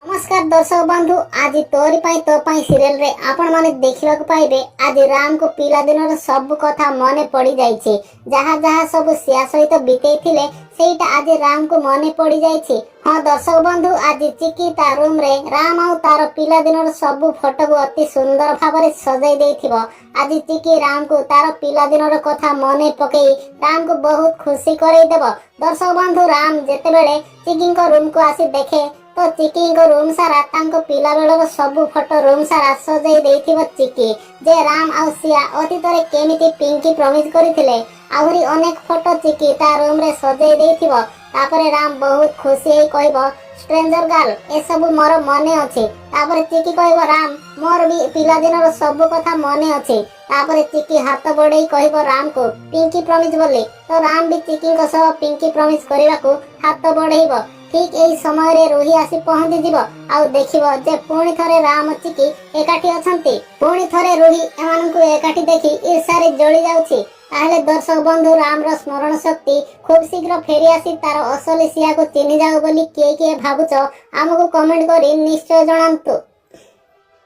ନମସ୍କାର ଦର୍ଶକ ବନ୍ଧୁ, ଆଜି ତୋରି ପାଇଁ ତୋ ପାଇଁ ସିରିଏଲରେ ଆପଣମାନେ ଦେଖିବାକୁ ପାଇବେ, ଆଜି ରାମକୁ ପିଲାଦିନର ସବୁ କଥା ମନେ ପଡ଼ିଯାଇଛି। ଯାହା ଯାହା ସବୁ ସିଆ ସହିତ ବିତେଇଥିଲେ, ସେଇଟା ଆଜି ରାମକୁ ମନେ ପଡ଼ିଯାଇଛି। ହଁ ଦର୍ଶକ ବନ୍ଧୁ, ଆଜି ଚିକି ତା ରୁମରେ ରାମ ଆଉ ତାର ପିଲାଦିନର ସବୁ ଫଟୋକୁ ଅତି ସୁନ୍ଦର ଭାବରେ ସଜାଇ ଦେଇଥିବ। ଆଜି ଚିକି ରାମକୁ ତାର ପିଲାଦିନର କଥା ମନେ ପକେଇ ରାମକୁ ବହୁତ ଖୁସି କରେଇଦେବ। ଦର୍ଶକ ବନ୍ଧୁ, ରାମ ଯେତେବେଳେ ଚିକିଙ୍କ ରୁମକୁ ଆସି ଦେଖେ ତ ଚିକିଙ୍କ ରୁମ୍ ସାରା ତାଙ୍କ ପିଲାବେଳର ସବୁ ଫଟୋ ରୁମ୍ ସାରା ସଜେଇ ଦେଇଥିବ ଚିକି, ଯେ ରାମ ଆଉ ସିଆ ଅତୀତରେ କେମିତି ପିଙ୍କି ପ୍ରମିଜ କରିଥିଲେ। ଆହୁରି ଅନେକ ଫଟୋ ଚିକି ତା ରୁମରେ ସଜେଇ ଦେଇଥିବ। ତାପରେ ରାମ ବହୁତ ଖୁସି ହେଇ କହିବ, "ଷ୍ଟ୍ରେଞ୍ଜର ଗାର୍ଲ, ଏସବୁ ମୋର ମନେ ଅଛି।" ତାପରେ ଚିକି କହିବ, "ରାମ, ମୋର ବି ପିଲାଦିନର ସବୁ କଥା ମନେ ଅଛି।" ତାପରେ ଚିକି ହାତ ବଢେଇ କହିବ ରାମକୁ ପିଙ୍କି ପ୍ରମିଜ ବୋଲି। ତ ରାମ ବି ଚିକିଙ୍କ ସହ ପିଙ୍କି ପ୍ରମିଜ କରିବାକୁ ହାତ ବଢେଇବ। ଠିକ ଏହି ସମୟରେ ରୁହି ଆସି ପହଞ୍ଚିଯିବ ଆଉ ଦେଖିବ ଯେ ପୁଣି ଥରେ ରାମ ଚିକି ଏକାଠି ଅଛନ୍ତି। ପୁଣି ଥରେ ରୁହି ଏମାନଙ୍କୁ ଏକାଠି ଦେଖି ଈର୍ଷାରେ ଜଳି ଯାଉଛି। ତାହେଲେ ଦର୍ଶକ ବନ୍ଧୁ, ରାମର ସ୍ମରଣ ଶକ୍ତି ଖୁବ ଶୀଘ୍ର ଫେରି ଆସି ତାର ଅସଲି ସିଆକୁ ଚିହ୍ନି ଯାଉ ବୋଲି କିଏ କିଏ ଭାବୁଛ, ଆମକୁ କମେଣ୍ଟ କରି ନିଶ୍ଚୟ ଜଣାନ୍ତୁ।